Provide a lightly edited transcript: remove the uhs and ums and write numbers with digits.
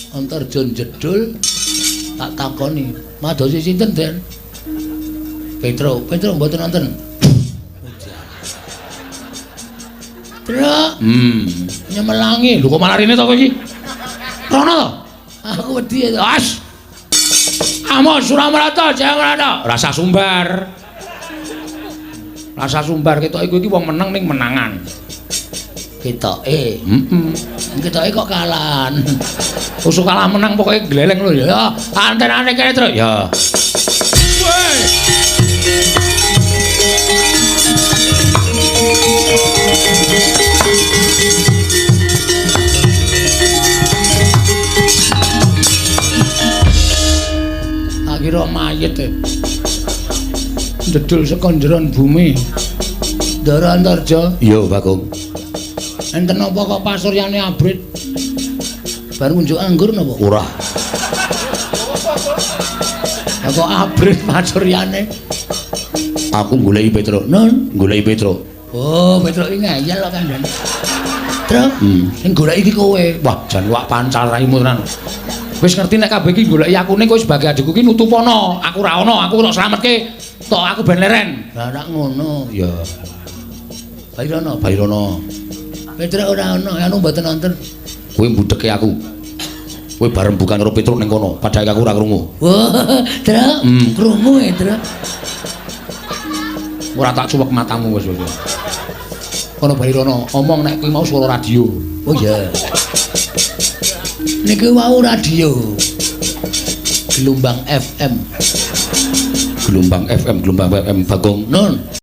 Antarja jedul tak takoni, madosi sinten, Den? Petro, Petro mboten wonten. Truk, nyemelangi. Lho kok malah rene to kowe iki? Rono to? Aku wedi. As. Amos Suramarata, Jayamarata. Rasa sumbar. Rasa sumbar ketok iku iki wong meneng ning menangan. Ketoke. Heeh. Ketoke kok kalahan. Usuk kalah menang pokoke gleleng lho ya. Antenane kene, Truk. Ya. Woi. Tak kira mayit e. Jedul saka njeron bumi. Ndara Antarja. Iya, Bagong. Enten apa kok pasuryane abrit? Bar ngunjuk anggur napa? Ora. Lah kok abrit pasuryane? Aku goleki Petruk. Nun, goleki Petruk. Oh, Petruk iki ngeyel kok kandhane. Truk, sing golek iki kowe. Wah, jan wak pancal raimu tenan. Wis ngerti nek kabeh iki goleki aku ning kowe sebagai adikku iki nutupono. Aku ora ono, aku tok slametke. Tok aku ben leren. Lah rak ngono. Ya. Bairono, Bairono. Petruk ora ono, anu mboten wonten. Kowe mbudheke aku. Kowe bareng bukan karo Petruk ning kono, padahal aku ora krungu. Wah, Truk, krungu e, Truk. Ora tak cuwek matamu wis wis. Kono Bairono, omong nek kuwi mau swara radio. Oh iya. Niki wau radio. Gelombang FM. Gelombang FM, gelombang FM Bagong. Nun.